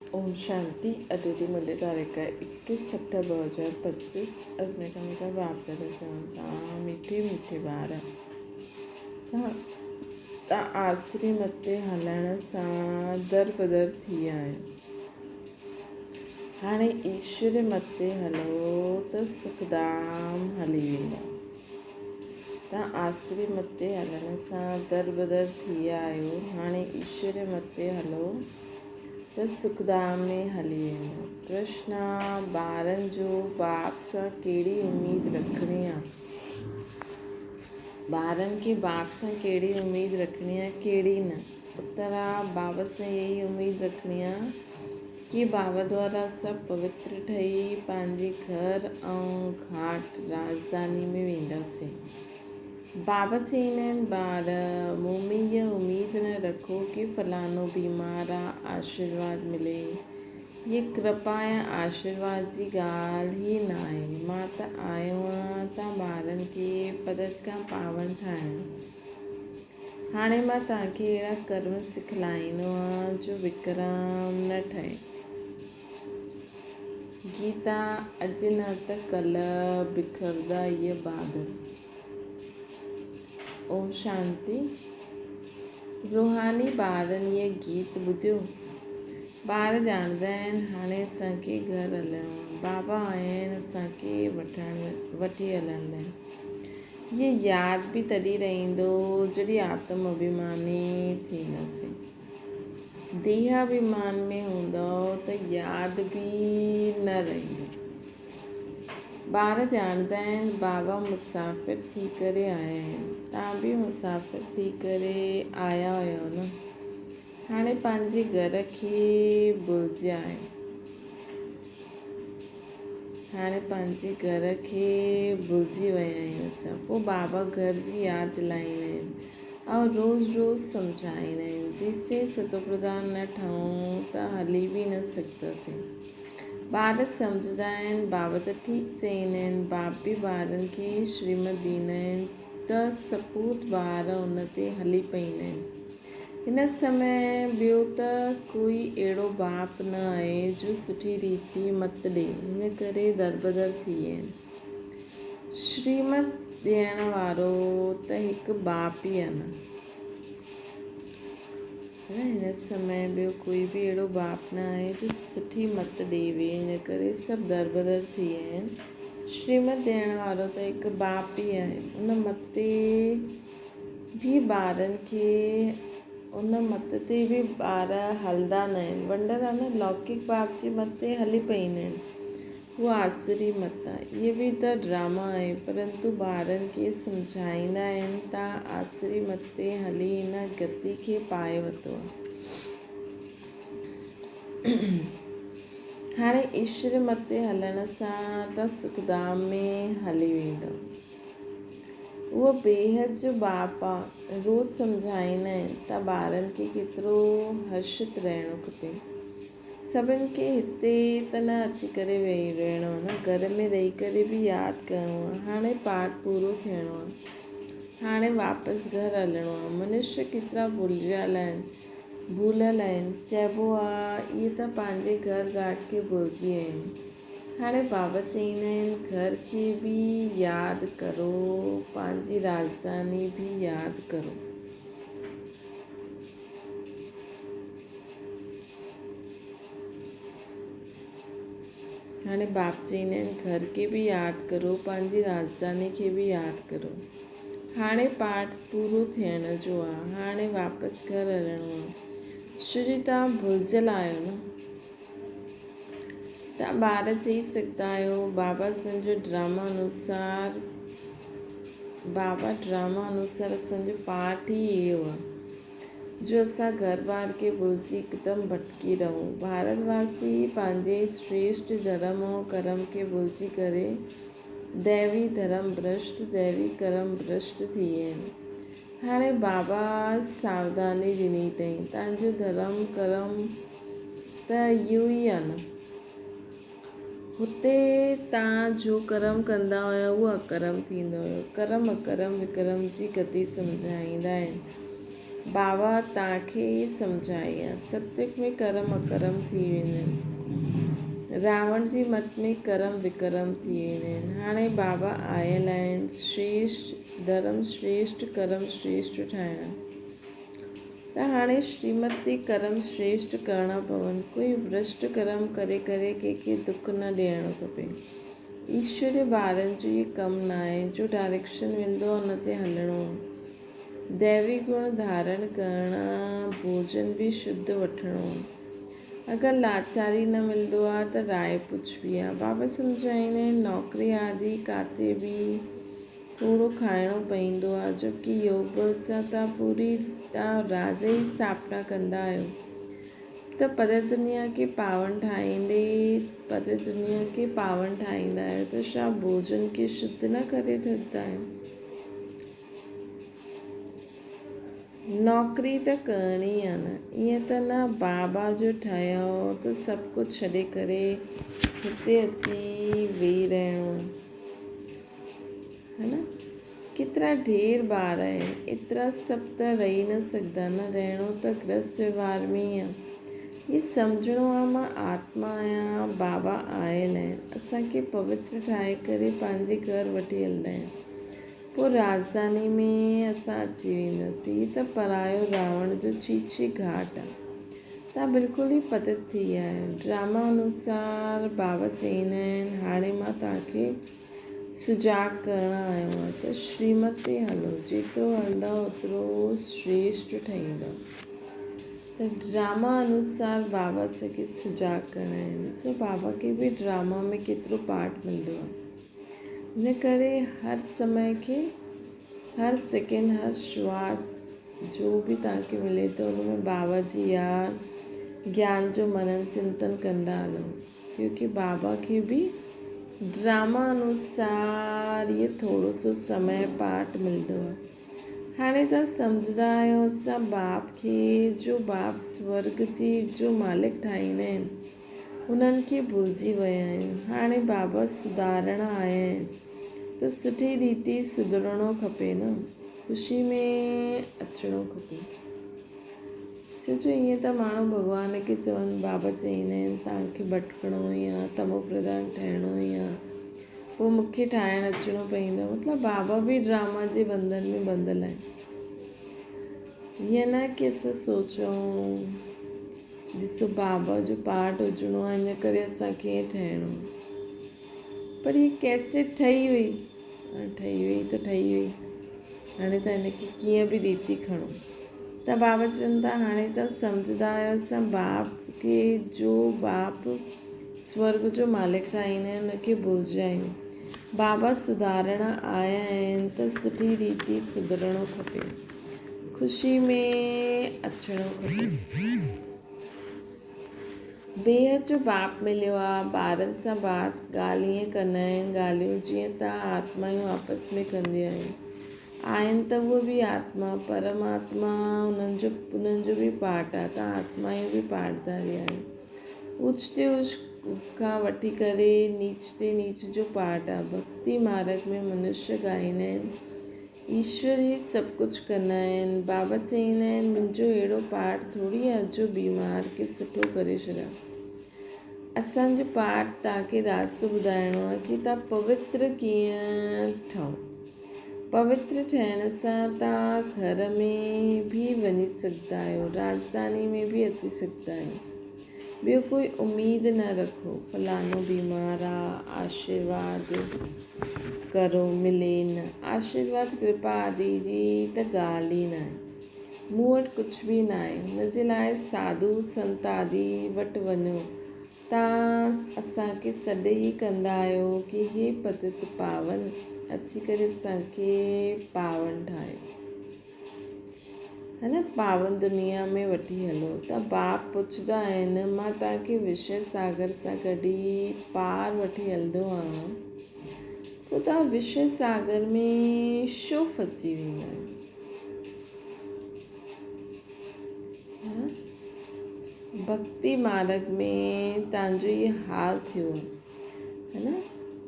اوم شانتي اڄ جي ملي تاريخ 21 6 2025 اڄ ۾ ڪم ڪا باپ دادا چون ٿا مٺي مٺي ٻار تان آسري مٿي هلڻ سان در بدر ٿي ويا آهيو هاڻي ايشوري مٿي هلو ته سکڌام هلي ويندا تان آسري مٿي هلڻ سان در بدر ٿي ويا آهيو هاڻي ايشوري مٿي هلو ته سکڌام ۾ هلي ويندو. پرشن، ٻارن جو باپ سان ڪهڙي اميد رکڻي آ؟ ٻارن کي باپ سان ڪهڙي اميد رکڻي آ، ڪهڙي نه؟ اتر، باب سان اها ئي اميد رکڻي آ ڪي باب دوارا سڀ پوتر ٺهي پنهنجي گهر ۽ گهاٽ، راڄڌاني، ۾ وينداسين. بابا چئيندا آهن، ٻار! مون ۾ اها اميد نه رکو ڪي فلاڻو بيمار آ، آشيرواد ملي. هيء ڪرپا يا آشيرواد جي ڳالهه ئي ناهي. مان ته آيو آهيان تان ٻارن کي پتت کان پاون ٺاهڻ. هاڻي مان توهان کي اهڙا ڪرم سکلائيندو آهيان جو وڪرم نه ٺهي. گيتا، اڄ نه ته ڪلهه بکردا اهي بادل. اوم شانتي. روحاني ٻارن اهي گيت ٻڌيو. ٻار ڄاڻندا آهن هاڻي اسان کي گهر هلڻو آهي. بابا آيا آهن اسان کي وٺڻ وٺي هلڻ لاء. اهي ياد به تڏهن رهندو جڏهن آتم اڀيماني ٿينداسين. ديهاڀيمان ۾ هوندؤ ته ياد به نه رهندو. ٻار ڄاڻندا آهن بابا مسافر ٿي ڪري آيا آهن. توهان به مسافر ٿي ڪري آيا هيؤ نه. هاڻي پنهنجي گهر کي ڀلجيا آهيو. هاڻي پنهنجي گهر کي ڀلجي ويا آهيون اسان. پوء بابا گهر جي ياد دلائيندا آهن. ۽ روز روز سمجهائيندا آهن، جيسين ستوپرڌان نه ٺهون ته هلي به نه سگهنداسين. ٻار سمجهندا آهن، بابا ته ٺيڪ چئيندا آهن. باپ به ٻارن کي شريمت ڏيندا آهن ته سپوت ٻار ان تي هلي پئيندا آهن. هن سمي ٻيو ته ڪوئي اهڙو باپ نه آهي جو سٺي ريتي مت ڏئي، هن ڪري دربدر ٿي ويا آهن. شريمت ڏيڻ وارو ته هڪ باپ ئي آ نه. هن سمي ٻيو ڪوئي به اهڙو باپ نه آهي جو سٺي مت ڏئي ويهي، ان ڪري سڀ دربدر ٿي ويا آهن. شريمت ڏيڻ وارو ته هڪ باپ ئي آهي. ان مت تي به ٻارن کي ان مت تي به ٻار هلندا نه آهن. ونڊر آ نه لوڪڪ باپ جي مت تي هلي پئيندا آهن. هو آسري مت آ. اهي به ته ڊراما آهي پرنتو ٻارن کي سمجهائيندا آهن ته آسري مت تي هلي هن گتي کي پائي ورتو آ. هاڻي ايشوري مت تي هلڻ سان ته سکڌام ۾ هلي ويندؤ. اهو بيحد جو باپ آ. روز سمجهائيندا آهن ته ٻارن کي ڪيترو هرشت رهڻو کپي. سڀن کي هتي ته نه اچي ڪري ويهي رهڻو آهي نه، گهر ۾ رهي ڪري به ياد ڪرڻو آهي. هاڻي پاٺ پورو ٿيڻو آهي. هاڻي واپس گهر هلڻو آهي. منشيه ڪيترا ڀلجيل آهن، ڀوليل آهن. چئبو آهي اهي ته پنهنجي گهر گهاٽ کي ڀلجي ويا آهن. هاڻي بابا چئيندا آهن گهر کي به ياد ڪرو، پنهنجي راڄڌاني به ياد ڪرو. هاڻي باپ چئيندا آهن گهر کي به ياد ڪرو پنهنجي راڄڌاني کي به ياد ڪرو. هاڻي پاٺ پورو ٿيڻ جو آ هاڻي واپس گهر هلڻو آ. شري توهان ڀلجيل آهيو نه؟ توهان ٻار چئي سگهندا آهيو بابا اسان جو ڊراما انوسار بابا ڊراما انوسار اسان جو پاٺ ئي اهو آ. جو اسان گهر ٻار کي ڀلجي هڪدم ڀٽڪي رهون. ڀارت واسي پنهنجي شريشٽ ڌرم ۽ ڪرم کي ڀلجي ڪري ديوي ڌرم ڀرشٽ، ديوي ڪرم ڀرشٽ ٿي ويا آهن. هاڻي بابا ساوڌاني ڏني اٿئين، تان جو ڌرم ڪرم ته اهو ئي آهي نه. هتي تان جو ڪرم ڪندا هيا اهو اڪرم ٿيندو هيو. ڪرم اڪرم وڪرم جي گتي سمجهائيندا آهن. بابا توهان کي ئي سمجهائي آ. ستيگ ۾ ڪرم اڪرم ٿي ويندا آهن. راوڻ جي مت ۾ ڪرم وڪرم ٿي ويندا آهن. هاڻي بابا آيل آهن شريشٽ، ڌرم شريشٽ، ڪرم شريشٽ ٺاهڻ. ته هاڻي شريمت تي ڪرم شريشٽ ڪرڻا پون. ڪوئي ڀرشٽ ڪرم ڪري ڪري ڪنهن کي دک نه ڏيڻو کپي. ايشوري ٻارن جو هي ڪم ناهي. جو ڊائريڪشن ملندو آهي ان تي هلڻو آهي. ديوي گڻ ڌارڻ ڪرڻا، ڀوڄن به شڌ وٺڻو. اگر لاچاري نه ملندو آ ته راء پڇبي آ. بابا سمجهائيندا آهن نوڪري آدي ڪاٿي به ٿورو کائڻو پئيندو آ جبڪه يوگ بل سان تان پوري تان راج جي اسٿاپنا ڪندا آهيو ته پرت دنيا کي پاون ٺاهيندي پرت دنيا کي پاون ٺاهيندا آهيو ته ڇا ڀوڄن کي شڌ نه ڪري ٿڌا آهيو. نوڪري ته ڪرڻي آ نه. ائين ته نه بابا جو ٺهيو ته سڀ ڪجهه ڇڏي ڪري هتي اچي ويهي رهڻو آ. ها نه؟ ڪيترا ڍير ٻار آهن، ايترا سڀ ته رهي نه سگهندا نه، رهڻو ته گرهست وهنوار ۾ ئي آ. هي سمجهڻو آ مان آتما آهيان، بابا آيل آهن، اسان کي پوتر ٺاهي ڪري پنهنجي گهر وٺي هلندا آهن. پوء راڄڌاني ۾ اسان اچي وينداسين. هي ته پرايو راوڻ جو چيچي گهاٽ آ. توهان بلڪل ئي پتت ٿي ويا آهيو. ڊراما انوسار بابا چئيندا آهن، هاڻي مان توهان کي سجاڳ ڪرڻ آيو آهيان ته شريمت تي هلو. جيترو هلندؤ اوترو شريشٽ ٺهيندؤ. ته ڊراما انوسار بابا اسان کي سجاڳ ڪرڻ آيا آهن. ڏسو بابا کي به ڊراما ۾ ڪيترو پارٽ ملندو آهي. ان ڪري هر سمي کي هر سيڪنڊ هر شواس جو به توهان کي ملي ٿو ان ۾ بابا جي ياد گيان جو منن چنتن ڪندا هلو ڪيونڪه بابا کي به ڊراما انوسار اهي ٿورو سو سمي پارٽ ملندو آهي هاڻي توهان سمجهندا آهيو اسان باپ کي جو باپ سورگ جي جو مالڪ ٺاهيندا آهن انهن کي ڀلجي ويا آهيون. هاڻي بابا سڌارڻ آيا آهن ته سٺي ريتي سڌرڻو کپي نه، خوشي ۾ اچڻو کپي. سوچو ائين ته ماڻهو ڀڳوان کي چون بابا چئيندا آهن توهان کي ڀٽڪڻو ئي آ، تمو پرڌان ٺهڻو ئي آ، پوء مون کي ٺاهڻ اچڻو پئيندو. مطلب بابا به ڊراما جي بنڌن ۾ ٻڌل آهن. ائين نه ڪي اسان سوچون ڏسو بابا جو پارٽ هجڻو آهي ان ڪري اسان کي ائين ٺهڻو پر هي ڪيسيٽ ٺهي وئي هاڻي ٺهي وئي ته ٺهي وئي هاڻي ته هن کي ڪيئن به ريتي کڻو ته بابا چون ٿا هاڻي ته سمجهندا آهيو اسان باپ کي جو باپ سورگ جو مالڪ ٺاهيندا آهن ان کي ڀلجي آهيون بابا سڌارڻ آيا آهن ته سٺي ريتي سڌرڻو کپي خوشي ۾ اچڻو کپي. بيحد جو باپ مليو آ. ٻارن سان بات ڳالهه ائين ڪندا آهن ڳالهيون جيئن توهان آتمائون آپس ۾ ڪنديون آهيون. آهن ته اهي به آتما، پرم آتما انهن جو انهن جو به پارٽ آ. توهان آتمائون به پارٽڌاري آهيو. اوچ تي اوچ کان وٺي ڪري نيچ تي نيچ جو پارٽ آ. ڀڳتي مارڳ ۾ منشيه ڳائيندا آهن. ايشور ئي سڀ ڪجهه ڪندا آهن. بابا چئيندا آهن، منهنجو اهڙو پارٽ ٿوري آهي جو بيمار کي سٺو ڪري ڇڏيان. اسان جو پارٽ توهان کي راستو ٻڌائڻو آهي ڪي توهان پوتر ڪيئن ٺهو. پوتر ٺهڻ سان توهان گهر ۾ به وڃي سگهندا آهيو، راڄڌاني ۾ به اچي سگهندا آهيو. ٻيو ڪوئي اميد نه رکو، فلاڻو بيمار آ، آشيرواد ڪرو ملي نه. آشيرواد ڪرپا آدي جي ته ڳالهه ئي ناهي. مون وٽ ڪجهه به ناهي. هن جي لاء ساڌو سنت آدي وٽ وڃو. تان اسان کي سڏ ئي ڪندا آهيو ڪي هي پتت پاون اچي ڪري اسان کي پاون ٺاهيو. هن پاون دنيا ۾ وٺي هلو ته باپ پڇندا آهن، مان توهان کي وشيه ساگر سان ڪڍي پار وٺي هلندو آهيان، پوء توهان وشيه ساگر ۾ ڇو ڦسي ويندا آهيو؟ ڀڳتي مارڳ ۾ توهان جو هي حال ٿيو آهي. ها نه؟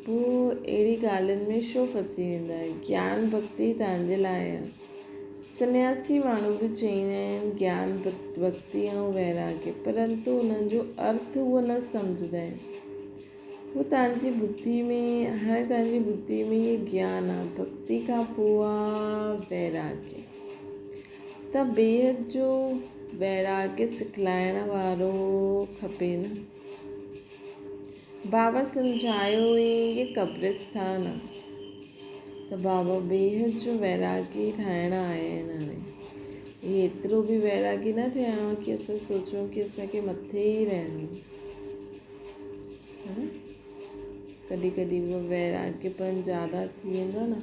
پوء اهڙي ڳالهين ۾ ڇو ڦسي ويندا آهيو؟ گيان ڀڳتي توهان جي لاء آهي. سنياسي ماڻهو به چئيندا آهن گيان، ڀڳتي ۽ ويراڳي، پرنتو انهن جو ارٿ اهو نه سمجهندا آهن. هو توهان جي ٻڌي ۾، هاڻي توهان جي ٻڌي ۾ اهي گيان آ، ڀڳتي کان پوء آ ويراڳي. ته بيحد جو ويراڳي سکلائڻ وارو کپي نه. بابا سمجهايو هئي هي قبرستان آ. ته بابا بيحد جو ويراڳي ٺاهڻ آيا آهن هاڻي. هي ايترو به ويراڳي نه ٺهڻو آ ڪي اسان سوچون ڪي اسان کي مٿي ئي رهڻو آ. ڪڏهن ڪڏهن اهو ويراڳيپن زياده ٿي ويندو آ نه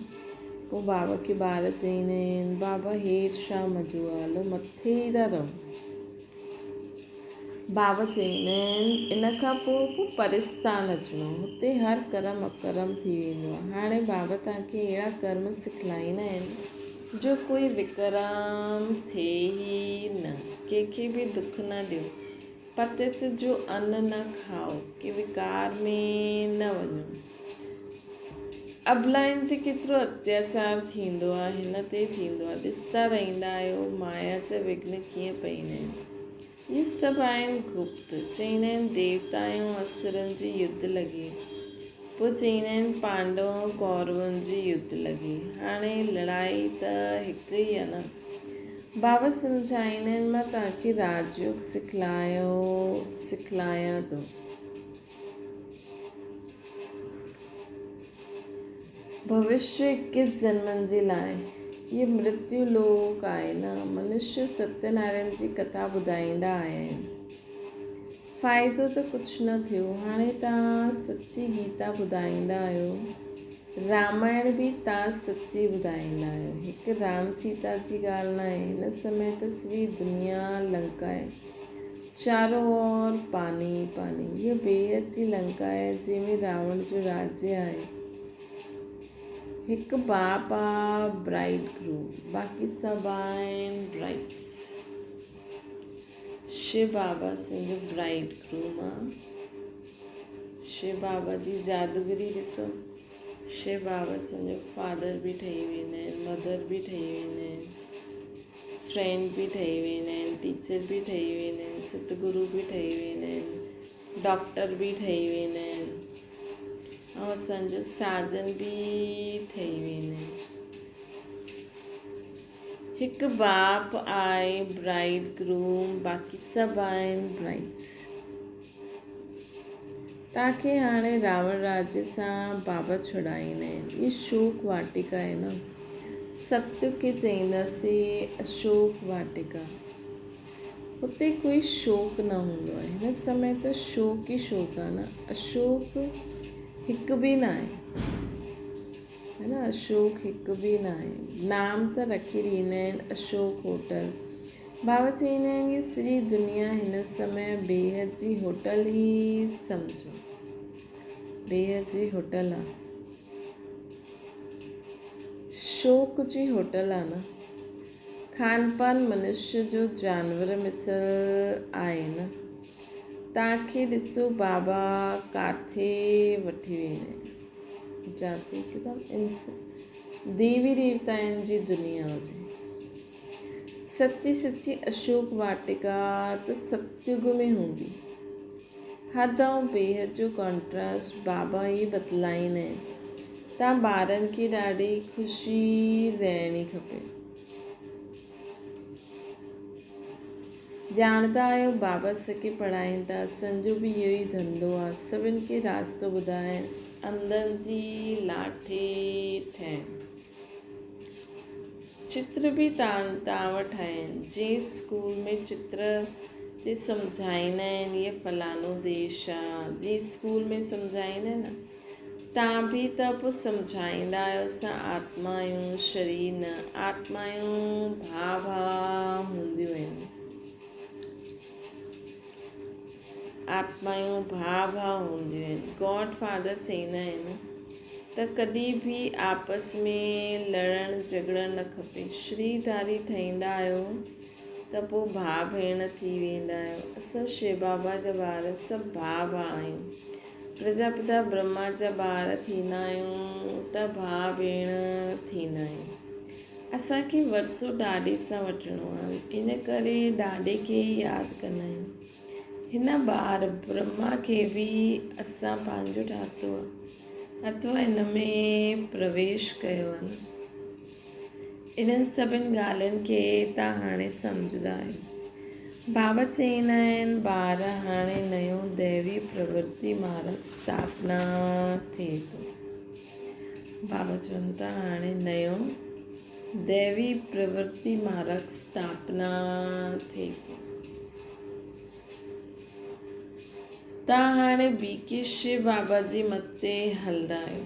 پوء بابا کي ٻار چئيندا آهن بابا هيٺ ڇا مزو آ هلو مٿي ئي ٿا رهون. بابا چئيندا آهن ان کان پوء پوء پرستان اچڻو هتي هر ڪرم اڪرم ٿي ويندو آهي هاڻي بابا توهان کي اهڙا ڪرم سکلائيندا آهن جو ڪوئي وڪرم ٿئي ئي نه ڪنهن کي به دک نه ڏيو پتيت جو ان نه کائو ڪي وڪار ۾ نه وڃو ابلائن تي ڪيترو اتياچار ٿيندو آهي هن تي ٿيندو آهي ڏسندا رهندا آهيو مايا جا وگهن ڪيئن پئيندا آهن اهي سڀ آهن گپت چئيندا آهن ديوتا ۽ اسرن جي يڌ لڳي پوء چئيندا آهن پانڊو ۽ ڪورون جي يڌ لڳي هاڻي لڙائي ته هڪ ئي آهي نه بابا سمجهائيندا آهن مان توهان کي راج يوگ سکلايو سکلايان ٿو. ڀوشيه اڪيس جنمن جي لاء هيء مرتيو لوڪ آهي نه. منشيه ستيه نارائڻ جي ڪٿا ٻڌائيندا آيا آهن. فائدو ته ڪجهه نه ٿيو. هاڻي توهان سچي گيتا ٻڌائيندا آهيو. رامائڻ به توهان سچي ٻڌائيندا آهيو. هڪ رام سيتا جي ڳالهه ناهي. هن سمي ته سڄي دنيا لنڪا آهي. چارو اور پاني ئي پاني. هيء بيحد جي لنڪا آهي، جنهن ۾ راوڻ جو راجيه آهي. هڪ باپ آ برائيڊ گروم، باقي سڀ آهن برائيڊس. شو بابا سنڌ جو برائيڊ گروم آ. شو بابا جي جادوگري ڏسو. شو بابا سنڌ جو فادر به ٺهي ويندا آهن، مدر به ٺهي ويندا آهن. فرينڊ به ٺهي ويندا آهن، ٽيچر به ٺهي ويندا آهن، ستگرو به ٺهي ويندا آهن، ڊاڪٽر به ٺهي ويندا آهن ۽ اسان جو ساجن به ٺهي ويندا آهن. هڪ باپ آهي برائيڊ گروم باقي سڀ آهن برائيڊس. توهان کي هاڻي راوڻ راجي سان بابا ڇڏائيندا آهن. هي اشوڪ واٽيڪا آهي نه. ستيوگ کي چئينداسين اشوڪ واٽيڪا. هتي ڪوئي شوڪ نه هوندو آهي. هن سمي ته شوڪ ئي شوڪ آهي نه. اشوڪ هڪ به نه آهي. هي نه اشوڪ هڪ به نه آهي. نام ته رکي ڏيندا آهن اشوڪ هوٽل. بابا چئيندا آهن هي سڄي دنيا هن سمي بيحد جي هوٽل ئي سمجهو. بيحد جي هوٽل آ. شوق جي هوٽل آ نه. کان پان منشيه جو جانور مثل آهي نه. تان کي ڏسو بابا ڪاٿي وٺي ويندا آهن. جاتي هڪدم انس ديوي ديوتائن جي دنيا هجي. سچي سچي اشوڪ واٽڪا ته ستيگ ۾ هوندي. حد ۽ بيحد جو ڪانٽراسٽ بابا ئي بتلائيندا آهن. تان ٻارن کي ڏاڍي خوشي رهڻي کپي. ڄاڻندا آهيو بابا سکي پڙهائين ٿا اسان جو به اهو ئي ڌنڌو آ سڀن کي راستو ٻڌائڻ انڌن جي لاٺي ٺهڻ چتر به تان تان وٽ آهن جنهن اسڪول ۾ چتر تي سمجهائيندا آهن هي فلانو ديش آ جنهن اسڪول ۾ سمجهائيندا آهن نه تان به ته به سمجهائيندا آهيو اسان آتما آهيون شرير نه آتمائون ڀاء ڀاء هونديون آهن آتمائون ڀاء ڀاء هونديون آهن گاڊ فادر چئيندا آهن ته ڪڏهن به آپس ۾ لڙڻ جهڳڙڻ نه کپي شرير ڌاري ٺهيندا آهيو ته پوء ڀاء ڀيڻ ٿي ويندا آهيو اسان شو بابا جا ٻار سڀ ڀاء ڀاء آهيون پرجاپتا برهما جا ٻار ٿيندا آهيون ته ڀاء ڀيڻ ٿيندا آهيون. اسان کي ورثو ڏاڏي سان وٺڻو آهي، ان ڪري ڏاڏي کي ئي ياد ڪندا آهيون. هن ٻار برهما کي به اسان پنهنجو ٺاهتو آهي اٿوا ان ۾ پرويش ڪيو آهي نه. انهن سڀن ڳالهين کي توهان هاڻي سمجهندا آهيو. بابا چئيندا آهن، ٻار هاڻي نيو ديوي پرورتي مارگ اسٿاپنا ٿئي ٿو. بابا چون ٿا هاڻي نيو ديوي پرورتي مارگ اسٿاپنا ٿئي ٿو. تان هاڻي بي ڪي شو بابا جي مت تي هلندا آهيو.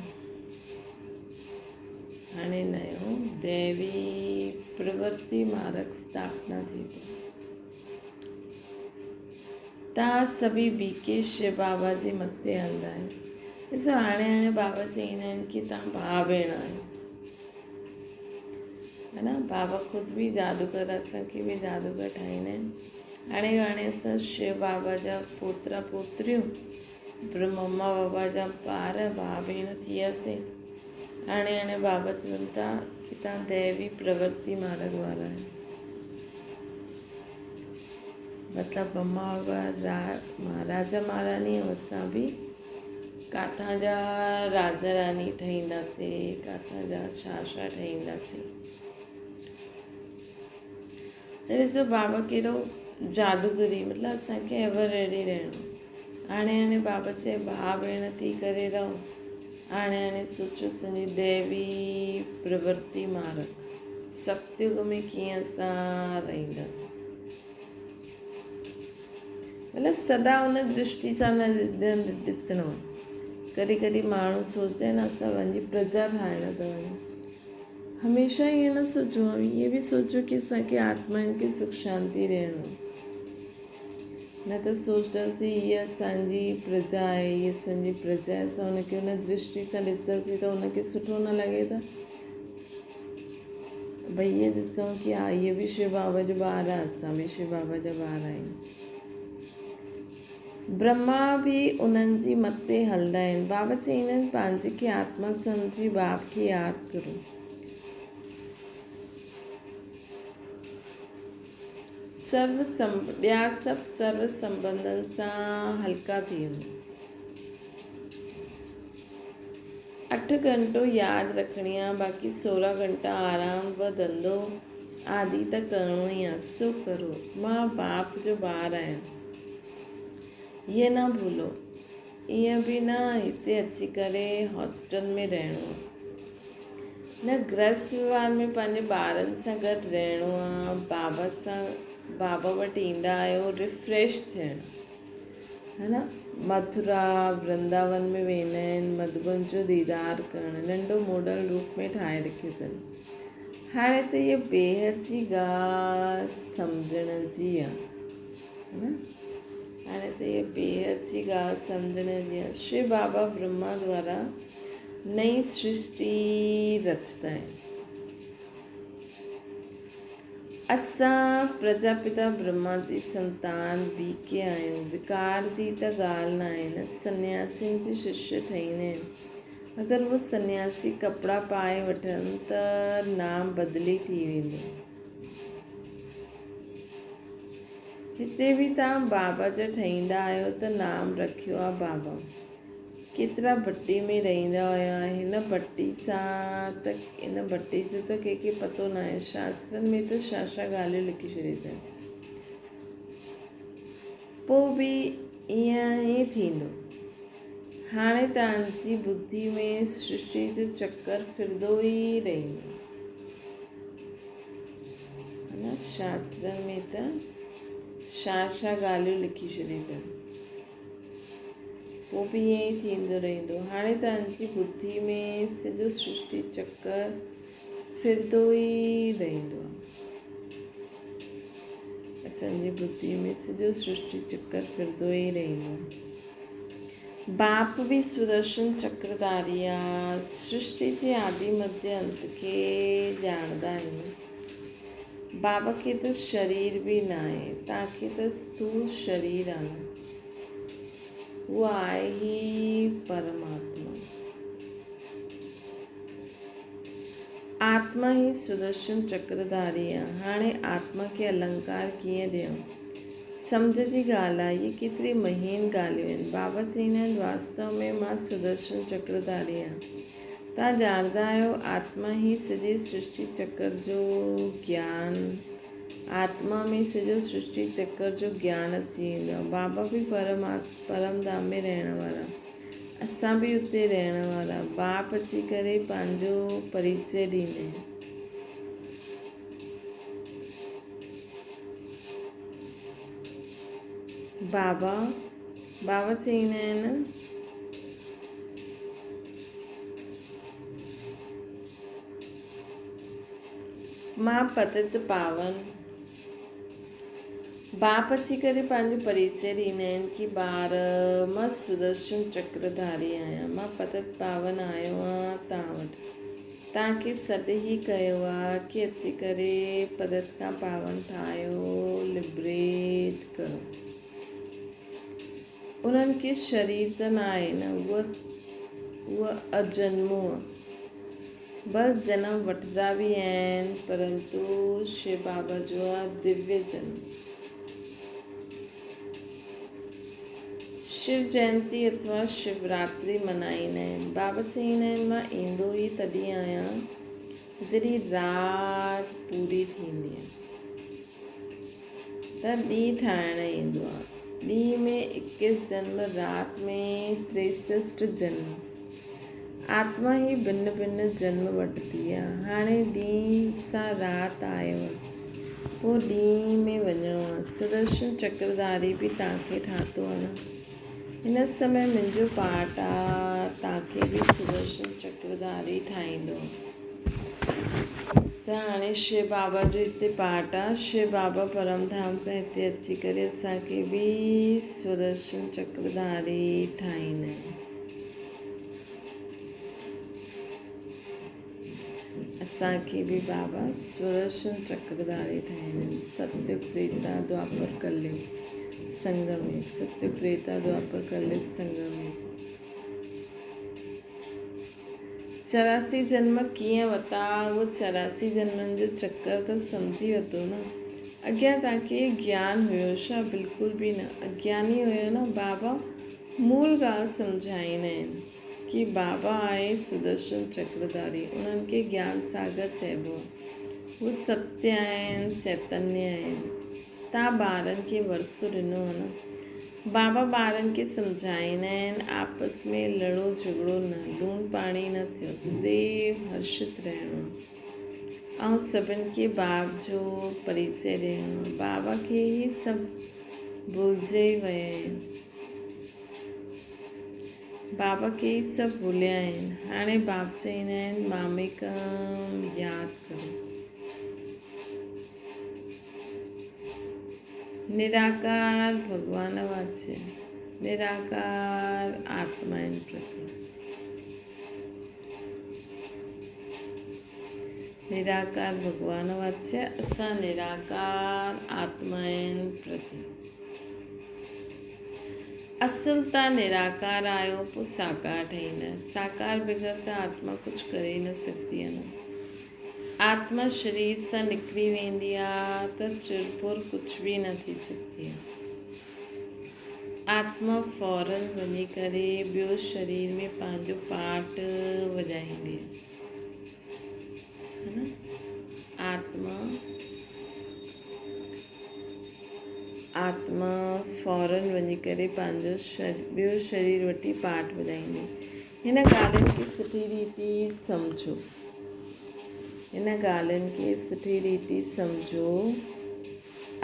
هاڻي نيو ديوي پرورتي مارگ اسٿاپنا ٿئي ٿو. توهان سڀئي بي ڪي شو بابا جي مت تي هلندا آهيو. ڏسو هاڻي هاڻي بابا چئيندا آهن ڪي توهان ڀاء ڀيڻ آهيو. ها نه بابا خود به جادوگر اسان کي به جادوگر ٺاهيندا آهن. هاڻي هاڻي اسان شو بابا جا پوترا پوتريون برهما بابا جا ٻار ڀاء ڀيڻ ٿي وياسين. هاڻي هاڻي بابا چون ٿا ڪي توهان ديوي پرورتي مارگ وارا آهيو. مطلب برهما بابا مهاراجا مهاراني ۽ اسان به ڪاٿان جا راجا راني ٺهينداسين ڪاٿان جا ڇا ڇا ٺهينداسين. ته ڏسو بابا ڪهڙو جادوگري مطلب اسان کي ايور ريڊي رهڻو هاڻي هاڻي بابا چئي ڀاء ڀيڻ ٿي ڪري رهو هاڻي هاڻي سوچو اسان جي ديوي پرورتي مارگ ستيگ ۾ ڪيئن اسان رهنداسين مطلب سدا ان درشٽي سان نه ڏسڻو ڪڏهن ڪڏهن ماڻهو سوچدا آهن اسان پنهنجي پرجا ٺاهڻ ٿا وڃون هميشه ائين نه سوچو ائين به سوچو ڪي اسان کي آتمائن کي سک شانتي ڏيڻو نه ته سوچنداسين هيء اسان جي پرجا آهي هيء اسان جي پرجا آهي اسان ان کي ان درشٽي سان ڏسنداسين ته ان کي سٺو نه لڳي ته ڀئي ائين ڏسون ڪي ها هيء به شو بابا جو ٻار آهي اسان به شو بابا جا ٻار آهيون. برهما به انهن جي مت تي هلندا آهن. بابا چئيندا آهن پنهنجي کي آتما سمجهي باپ کي ياد ڪرو. سرو ٻيا سڀ سرو سنٻنڌن سان هلڪا ٿي وڃو. اٺ گهنٽو ياد رکڻي آ باقي 16 گهنٽا آرام و ڌنڌو آدي ته ڪرڻو ئي آ سو ڪرو. مان باپ جو ٻار آهيان. هيء نه ڀلو. ائين به نه هتي اچي ڪري هاسٽل ۾ رهڻو آ. نه گرهست وهنوار ۾ پنهنجي ٻارن سان گڏ رهڻو آ. بابا سان بابا وٽ ايندا آهيو ريفريش ٿيڻ. ها نه مٿرا ورنداون ۾ ويندا آهن مڌوبن جو ديدار ڪرڻ ننڍو ماڊل روپ ۾ ٺاهي رکيو اٿن. هاڻي ته هيء بيحد جي ڳالهه سمجهڻ جي آ. ها نه هاڻي ته هيء بيحد جي ڳالهه سمجهڻ جي آ. شو بابا برهما دوارا نئين سرشٽي رچندا آهن. اسان پرجاپتا برهما جي سنتان بي ڪي آهيون. وڪار جي ته ڳالهه ناهي نه. سنياسين جي ششيه ٺهيندا آهن. اگر اهي سنياسي ڪپڙا پائي وٺن ته نام بدلي ٿي ويندو. هتي به توهان بابا جا ٺهيندا آهيو ته نام رکيو آ بابا. ڪيترا ڀٽي ۾ رهندا هيا. هن ڀٽي سان ته هن ڀٽي جو ته ڪنهن کي پتو ناهي. شاسترن ۾ ته ڇا ڇا ڳالهيون لکي ڇڏيون اٿن. پوء به ائين ئي ٿيندو. هاڻي توهان جي ٻڌي ۾ سرشٽي جو چڪر ڦرندو ئي رهندو. هن شاسترن ۾ ته ڇا ڇا ڳالهيون لکي ڇڏيون اٿن. پوء به ائين ئي ٿيندو رهندو. هاڻي توهان جي ٻڌي ۾ سڄو سرشٽي چڪر ڦرندو ئي رهندو آهي. اسان جي ٻڌي ۾ سڄو سرشٽي چڪر ڦرندو ئي رهندو آهي. باپ به سدرشن چڪرڌاري آ. سرشٽي جي آدي مڌيه انت کي ڄاڻندا آهيون. بابا کي ته شرير به ناهي، توهان کي ته اسٿول شرير آ نه. هو آهي ئي پرماتما. آتما ئي سدرشن چڪرڌاري آ، هاڻي آتما کي النڪار ڪيئن ڏيون؟ سمجهه جي ڳالهه آ، اهي ڪيتري مهين ڳالهيون آهن. بابا چئيندا آهن، واستو ۾ مان سدرشن چڪرڌاري آهيان. توهان ڄاڻندا آهيو، آتما ئي سڄي سرشٽي چڪر جو گيان، آتما ۾ سڄو سرشٽي چڪر جو گيان اچي ويندو آهي. بابا به پرم ڌام ۾ رهڻ وارا. اسان به اتي رهڻ وارا. باپ اچي ڪري پنهنجو پريچي ڏيندي. بابا بابا چئيندا آهن. مان پتت پاون. باپ اچي ڪري پنهنجو پريچي ڏيندا آهن ڪي ٻار مان سدرشن چڪرڌاري آهيان مان پتت پاون آيو آهيان توهان وٽ توهان کي سڏ ئي ڪيو آهي ڪي اچي ڪري پتت کان پاون ٺاهيو لبريٽ ڪرو انهن کي شرير ته نه آهي نه اهو اجنمو آهي بل جنم وٺندا به آهن پرنتو شو بابا جو آ دويه جنم. شو جينتي اٿوا شوراتري منائيندا آهن. بابا چئيندا آهن مان ايندو ئي تڏهن آهيان جڏهن رات پوري ٿيندي آهي ته ڏينهن ٺاهڻ ايندو آهي. ڏينهن ۾ اڪيس جنم رات ۾ تريسسٽ جنم. آتما ئي ڀن ڀن جنم وٺندي آ. هاڻي ڏينهن سان رات آيو آ. پوء ڏينهن ۾ وڃڻو آ. سدرشن چڪرڌاري به توهان کي ٺاهتو آ نه. هن سمي منهنجو پارٽ آ توهان کي به سدرشن چڪرڌاري ٺاهيندو. ته هاڻي شو بابا جو هتي پارٽ آ. شو بابا پرم ڌام کان هتي اچي ڪري اسان کي به سدرشن چڪرڌاري ٺاهيندا آهن. اسان کي به بابا سودرشن چڪرڌاري ٺاهيندا آهن. ستيگ تريتا دوآپر ڪليگ سنگم يگ ستيگ تريتا دوآپر ڪليگ سنگم يگ 84 جنم ڪيئن وتا اهو 84 جنمن جو چڪر ته سمجهي وتو نه اڳيان توهان کي گيان هيو ڇا بلڪل به نه اگياني هيو نه بابا مول ڳالهه سمجهائيندا آهن ڪي بابا آهي سدرشن چڪرڌاري انهن کي گيان ساگر چئبو آهي. هو ستيه آهن، چيتنيه آهن. تان ٻارن کي ورثو ڏنو آهي نه. بابا ٻارن کي سمجهائيندا آهن آپس ۾ لڙو جهڳڙو نه، لوڻ پاڻي نه ٿيو، سديو هرشت رهڻو آهي ۽ سڀن کي باب جو پريچي ڏيڻو آهي. بابا کي هي سڀ ڀلجي ويا آهن. بابا کي ئي سڀ ڀليا آهن. هاڻي باب چئيندا آهن ماميڪم ياد ڪرو. نراڪار ڀڳوان واچ نراڪار آتمائن پرتي. نراڪار ڀڳوان واچ اسان نراڪار آتمائن پرتي. اصل ته نراڪار آهيو پوء ساڪار ٺهيندا. ساڪار بغير ته آتما ڪجهه ڪري ئي نه سگهندي آهي نه. آتما شرير سان نڪري ويندي آهي ته چرپر ڪجهه به نه ٿي سگهندي آهي. آتما فورن وڃي ڪري ٻيو شرير ۾ پنهنجو پارٽ وڄائيندي آهي. آتما آتما فورن وڃي ڪري پنهنجو ٻيو شرير وٺي پاٺ ٻڌائيندي. هن ڳالهين کي سٺي ريتي سمجهو. هن ڳالهين کي سٺي ريتي سمجهو.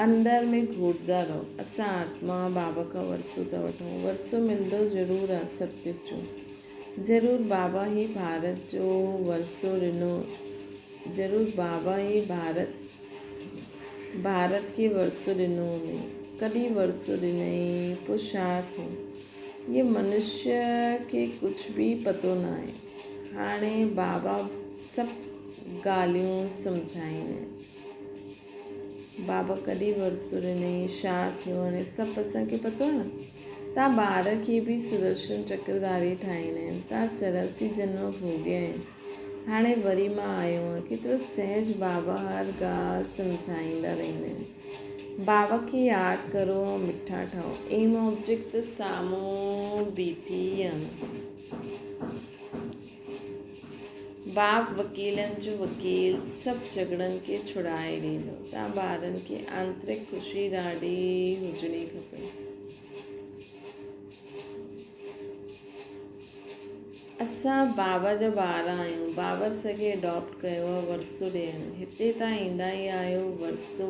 اندر ۾ گهوٽندا رهو. اسان آتما بابا کان ورثو ٿا وٺون. ورثو ملندو ضرور آ ستيگ جو. ضرور بابا هي ڀارت جو ورثو ڏنو. ضرور بابا هي ڀارت ڀارت کي ورثو ڏنو هوندئي. ڪڏهن ورثو ڏنئي پوء ڇا ٿيو؟ هيء منشيه کي ڪجهه به پتو ناهي. هاڻي بابا سڀ ڳالهيون سمجهائيندين. بابا ڪڏهن ورثو ڏنئي، ڇا ٿيو، هاڻي سڀ اسان کي پتو آهي نه. تان ٻار کي به سدرشن چڪرڌاري ٺاهيندا آهن. تان 84 جنم ڀوڳيا آهن. هاڻي وري مان آيو آهيان. ڪيترو سهج بابا هر ڳالهه سمجهائيندا رهندا آهن. بابا کي ياد ڪرو ۽ مٺا ٺهو. ايم آبجيڪٽ ته سامهون بيٺي آهي. باپ وڪيلن جو وڪيل سڀ جهڳڙن کي ڇڙائي ڏيندو. تان ٻارن کي آنترڪ خوشي ڏاڍي هجڻي کپي. اسان بابا جا ٻار آهيون. بابا اسان کي اڊاپٽ ڪيو آهي ورثو ڏيڻ. هتي تان ايندا ئي آهيو ورثو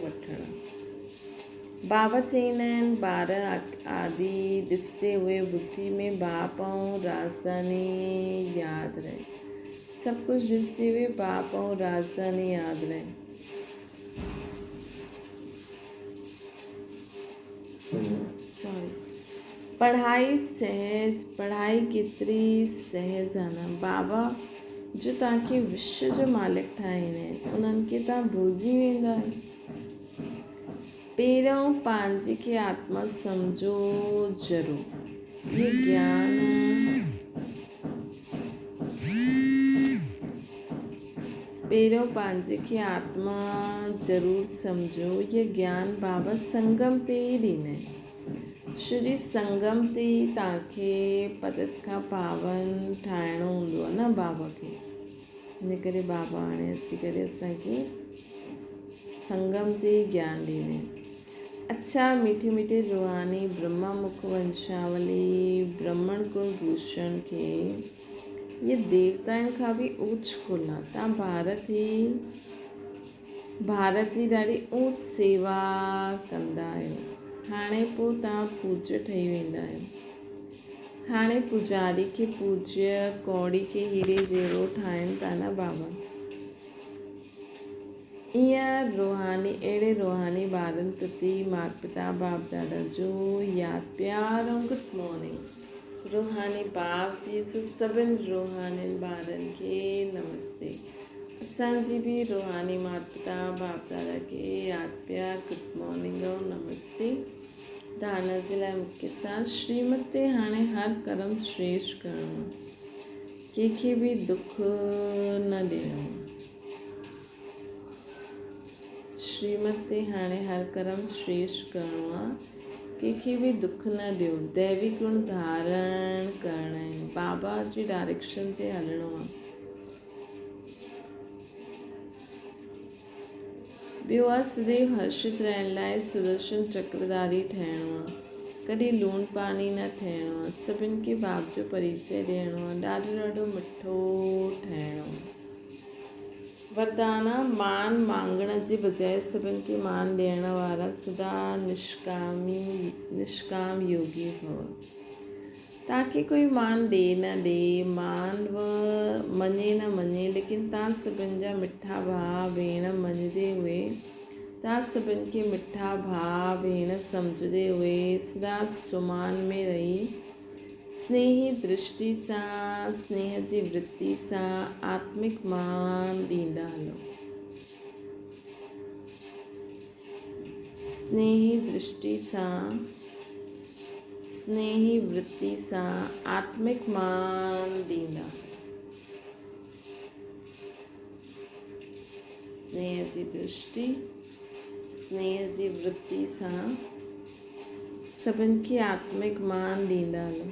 وٺڻ. بابا چئيندا آهن ٻار آدي ڏسندي هئي ٻڌي ۾ باپ ۽ رازداني ياد رهي. سڀ ڪجهه ڏسندي هئي باپ ۽ رازداني ياد رهي. سوري پڙهائي سهج پڙهائي ڪيتري سهج آ نه بابا جو توهان کي وشو جو مالڪ ٺاهيندا آهن انهن کي توهان ڀلجي ويندا آهيو. پهريون پنهنجي کي آتما سمجهو ضرور. هي گيان پهريون پنهنجي کي آتما ضرور سمجهو. هي گيان بابا سنگم تي ئي ڏيندا آهن. شري سنگم تي ئي توهان کي پتت کان پاون ٺاهڻو هوندو آهي نه بابا کي. ان ڪري بابا هاڻي اچي ڪري اسان کي سنگم تي ئي گيان ڏيندي. اڇا ميٺي ميٺي روحاني برهما مک ونشاولي برهمڻ ڪل ڀوشڻ کي هي ديوتائن کان به اوچ ڪل آ تان ڀارت هي ڀارت جي ڏاڍي اوچ سيوا ڪندا آهيو هاڻي پو تان پوجيه ٺهي ويندا آهيو. هاڻي پوڄاري کي پوڄيه، ڪوڙي کي هيري جهڙو ٺاهين ٿا نه بابا. ايئن روحاني اهڙي روحاني ٻارن پرتي مات پتا باپ دادا جو ياد پيار ۽ گڊ مارننگ. روحاني باپ جي سڀن روحانين ٻارن کي نمستي. اسان جي به روحاني مات پتا باپ دادا کي ياد پيار گڊ مارننگ ۽ نمستي. دانا جي لاء مکيه سار شريمت تي هاڻي هر ڪرم شريشٺ ڪرڻو آهي. ڪنهن کي به دک نه ڏيڻو آهي. شريمت تي هاڻي هر ڪرم شريشٺ ڪرڻو آهي. ڪنهن کي به دک نه ڏيو. ديوي گڻ ڌارڻ ڪرڻا آهن. بابا جي ڊائريڪشن تي هلڻو آهي. ٻيو آ سديو هرشت رهڻ لاء سدرشن چڪرڌاري ٺهڻو آ. ڪڏهن لوڻ پاڻي نه ٺهڻو آ. سڀن کي باپ جو پريچئه ڏيڻو آ. ڏاڍو ڏاڍو مٺو ٺهڻو آ. وردان آ مان مانگڻ جي بجاء سڀن کي مان ڏيڻ وارا سدا نشڪامي نشڪام يوگي ڀو. توهان کي ڪوئي مان ڏي نه ڏي، مان و مڃي نه مڃي، ليڪن توهان سڀن جا مٺا ڀاء ڀيڻ مڃدي هئي، توهان سڀن کي مٺا ڀاء ڀيڻ سمجهدي هئي، سدا سمان ۾ رهي، سنيهي درشٽي سان، سنيهه جي ورتي سان آتمڪ مان ڏيندا هلو. سنيهي درشٽي سان، سنيهي ورتي سان آتمڪ مان ڏيندا. سنيهه جي درشٽي، سنيهه جي ورتي سان سڀن کي آتمڪ مان ڏيندا هلو.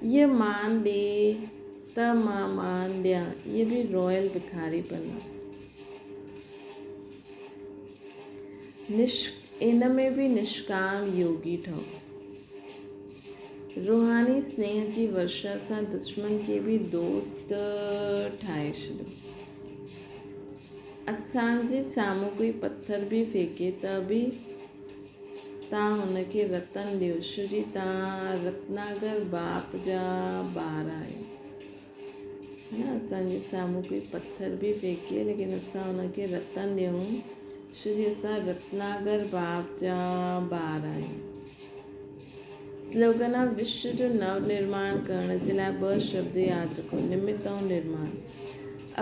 اهي مان ڏي ته مان مان ڏيان، اهي به روئل بکاري پن آ. ان ۾ به نشڪام يوگي ٺهو. روحاني سنيهه جي ورشا سان دشمن کي به دوست ٺاهي ڇڏيو. اسان جي سامهون ڪوئي پٿر به ڦيڪي ته به تان هن کي رتن ڏيو، شري تان رتناگر باپ جا ٻار آهيو. ها نه اسان جي سامهون ڪوئي پٿر به ڦيڪي ليڪن اسان هن کي رتن ڏيون، شري اسان رتناگر باپ جا ٻار آهيون. سلوگن آ وشو جو نو نرماڻ ڪرڻ جي لاء ٻه شبد ياد رکو نمت ۽ نرماڻ.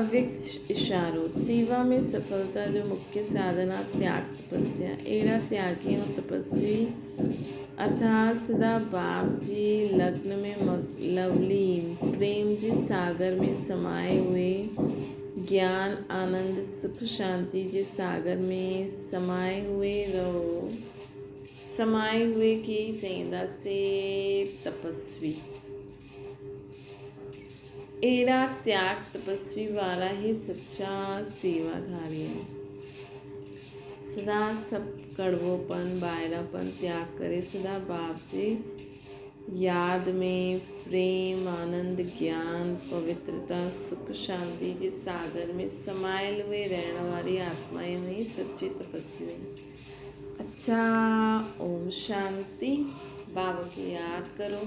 اويڪت اشارو، سيوا ۾ سڦلتا جو مکيه ساڌن آ تياڳ تپسيا. اهڙا تياڳي ۽ تپسوي ارٿات سدا باپ جي لگن ۾ لولين، پريم جي ساگر ۾ سمائي هئي، گيان، آنند، سک شانتي جي ساگر ۾ سمائي هئي رهو. سمائي هئي کي ئي چئينداسي تپسوي. اهڙا تياڳ تپسوي وارا ئي سچا سيواڌاري آهن. سدا سڀ ڪڙوپن، ٻاهرانپن تياڳ ڪري سدا باپ جي ياد ۾ پريم، آنند، گيان، پوترتا، سک شانتي جي ساگر ۾ سمايل هئي رهڻ واري آتمائون ئي سچي تپسوي آهن. اڇا اوم شانتي. بابا کي ياد ڪرو.